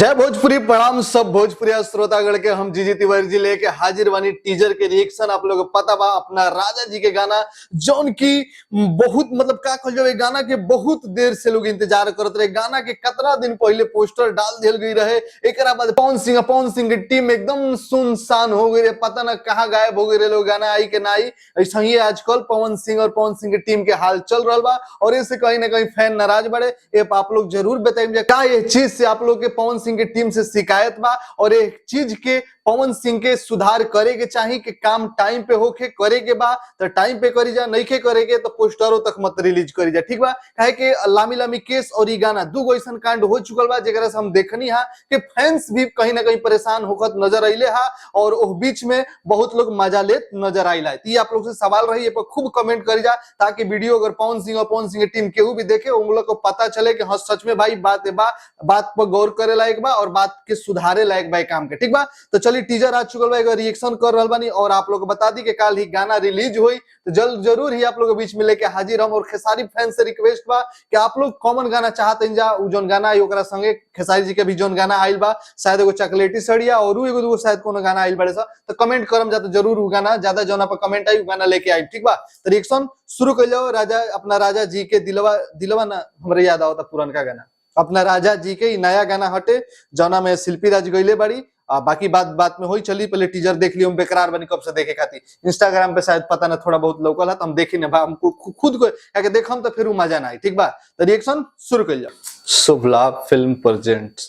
जय भोजपुरी, प्रणाम सब भोजपुरी श्रोतागण के। हम जीजी तिवारी जी लेके हाजिर बानी टीजर के रिएक्शन। आप लोग के पता बा अपना राजा जी के गाना जौन की बहुत मतलब का कहल जाए, गाना के बहुत देर से लोग इंतजार करत रहे। गाना के कतना दिन पहले पोस्टर डाल दियल गई रहे। एकरा बाद पवन सिंह की टीम एकदम सुनसान हो गई रहे, पता ना कहाँ गायब हो गई रहे लोग, गाना आई के ना आई। ऐसा ही आजकल पवन सिंह और पवन सिंह की टीम के हाल चल रहा बा और इससे कहीं ना कहीं फैन नाराज बड़े। ये आप लोग जरूर बताइए का ये चीज से आप लोग के पवन सिंह की टीम से शिकायत बा और एक चीज के पवन सिंह के सुधार करे के चाही कि काम टाइम पे होके करे के बा तो टाइम पे करी जा, नहीं के करे के तो पोस्टरों तक मत रिलीज करी जा, ठीक बा। काहे कि लामी लामी केस और ई गाना दू ऐसा कांड हो चुकल बा जेकरा से हम देखनी हा कि फैंस भी कहीं ना कहीं परेशान होकर नजर अइले हा और ओह बीच में बहुत लोग मजा लेत नजर आइला। ये आप लोग से सवाल रही, पर खूब कमेंट करी जा ताकि वीडियो अगर पवन सिंह और पवन सिंह की टीम केहू भी देखे उन लोग को पता चले कि हाँ सच में भाई बात बा, बात पर गौर करे लायक बा और बात के सुधारे लायक बा काम के, ठीक बा। तो चलिए टीजर आ चुकल बा, एगो रिएक्शन कर रहल बानी और आप लोग को बता दी कि कल ही गाना रिलीज हुई तो जल्द जरूर ही आप लोग के बीच में लेके हाजिर हम। और खेसारी फैन से रिक्वेस्ट बा कि आप लोग कॉमन गाना चाहते हैं जा उ जोन गाना आई ओकरा संगे खेसारी जी के भी जोन गाना आइल बा, शायद एगो चॉकलेटी सड़िया और उ एगो दूगो शायद कोनो गाना आइल बड़े सा, तो कमेंट करम जा तो जरूर उ गाना ज्यादा जोना पर कमेंट आई उ गाना लेके आई, ठीक बा। तो रिएक्शन शुरू कर जाओ। राजा अपना राजा जी के दिलवा दिलवा ना हमरे याद आवता पुरनका गाना, अपना राजा जी के नया गाना हटे जौना में शिल्पी राज गईले बाड़ी। बाकी बात बात में होई, चली पहले टीजर देख लियो, हम बेकरार बनी कब से देखे खाती। इंस्टाग्राम पे शायद पता ना थोड़ा बहुत लोकल है तो हम देखी ना बा, हमको खुद को क्या देखम तो फिर उ मजा ना आई, ठीक बा। तो रिएक्शन शुरू कर जाओ। Shubh Labh film presents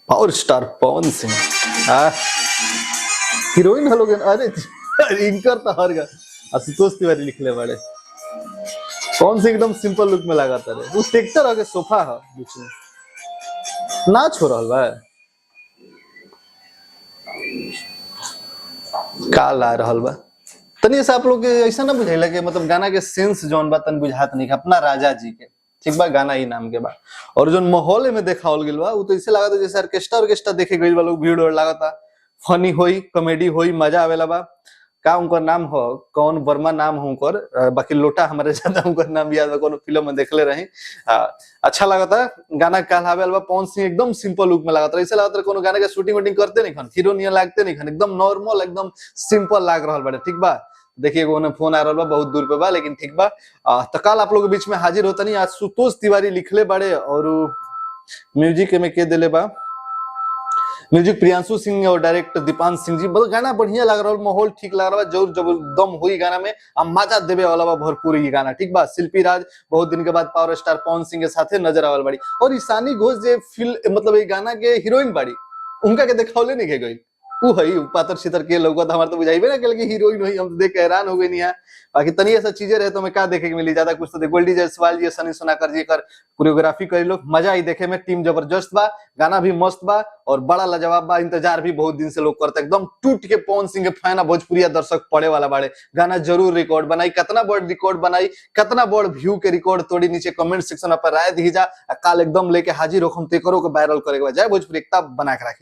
power star Pawan Singh, heroine हलो। अरे इनकर तो हर गा आशुतोष तिवारी लिखले बड़े। पवन सिंह एकदम सिंपल लुक में लगा रहे, वो ट्रैक्टर आगे सोफा है बीच में नाच हो रहा बा, का ला रहल बा। तनी से आप लोग के ऐसा ना बुझाइला कि मतलब गाना के सेंस जौन बा तन बुझात नहीं अपना राजा जी के, ठीक बा, गाना ही नाम के बा। और जोन माहौल में देखावल गेल बा उ तो ऐसे लागत जैसे ऑर्केस्ट्रा ऑर्केस्ट्रा देखे गइल बा लोग, भीड़ और लागता, फनी होई, कॉमेडी होई, मजा आवेला बा। का उनकर नाम हो, कौन वर्मा नाम हो उनकर, बाकी लोटा हमारे ज्यादा उनकर नाम याद बा, कोनो फिल्म में देखले रही। अच्छा लागता गाना काल आवेल बा। पवन सिंह एकदम सिंपल लुक में लागता, ऐसे लागता कोनो गाना के शूटिंग वूटिंग करते नहीं खन, हीरो नियन लागते नहीं खन, एकदम नॉर्मल एकदम सिंपल लाग रहल बाड़े, ठीक बा। देखिए एगो फोन आ रहल बा, बहुत दूर पे बा लेकिन ठीक बा। तो कल आप लोग के बीच में हाजिर होता नहीं। आज सुतोष तिवारी लिखले बाड़े और म्यूजिक में के दिले बा, म्यूजिक प्रियांशु सिंह और डायरेक्टर दीपान सिंह जी। बहुत गाना बढ़िया लग रहा, माहौल ठीक लग रहा, जरूर जबर दम हुई गाना में आ मजा देवे वाला बा भरपूर ये गाना, ठीक बा। शिल्पी राज बहुत दिन के बाद पावर स्टार पवन सिंह के साथे नजर आवल बाड़ी और ईशानी घोष जे फिल मतलब ये गाना के हीरोइन बाड़ी उनका के देखावले नहीं के गई उ हई पातर छितर के लौकत, हमार तो बुझाइबे ना के हीरोइन हुई, हम तो देख के हैरान हो गई नहीं है। बाकी तनी ऐसा चीजें रहे तो हमें का देखे के मिली ज्यादा कुछ तो। गोल्डी जायसवाल जी सनी सोनाकर जी कर कोरियोग्राफी करी लोग, मजा आई देखे में, टीम जबरदस्त बा, गाना भी मस्त बा और बड़ा लाजवाब बा। इंतजार भी बहुत दिन से लोग करते, एकदम टूट के पवन सिंह के फैन भोजपुरिया दर्शक पड़े वाला बाड़े। गाना जरूर रिकॉर्ड बनाई, कितना बड़ रिकॉर्ड बनाई, कितना बड़ व्यू के रिकॉर्ड तोड़ी, नीचे कमेंट सेक्शन पर राय दी जा। काल एकदम लेके हाजिर हो हम तेकरो के वायरल करे के। जय भोजपुरी, एकता बना के राखी।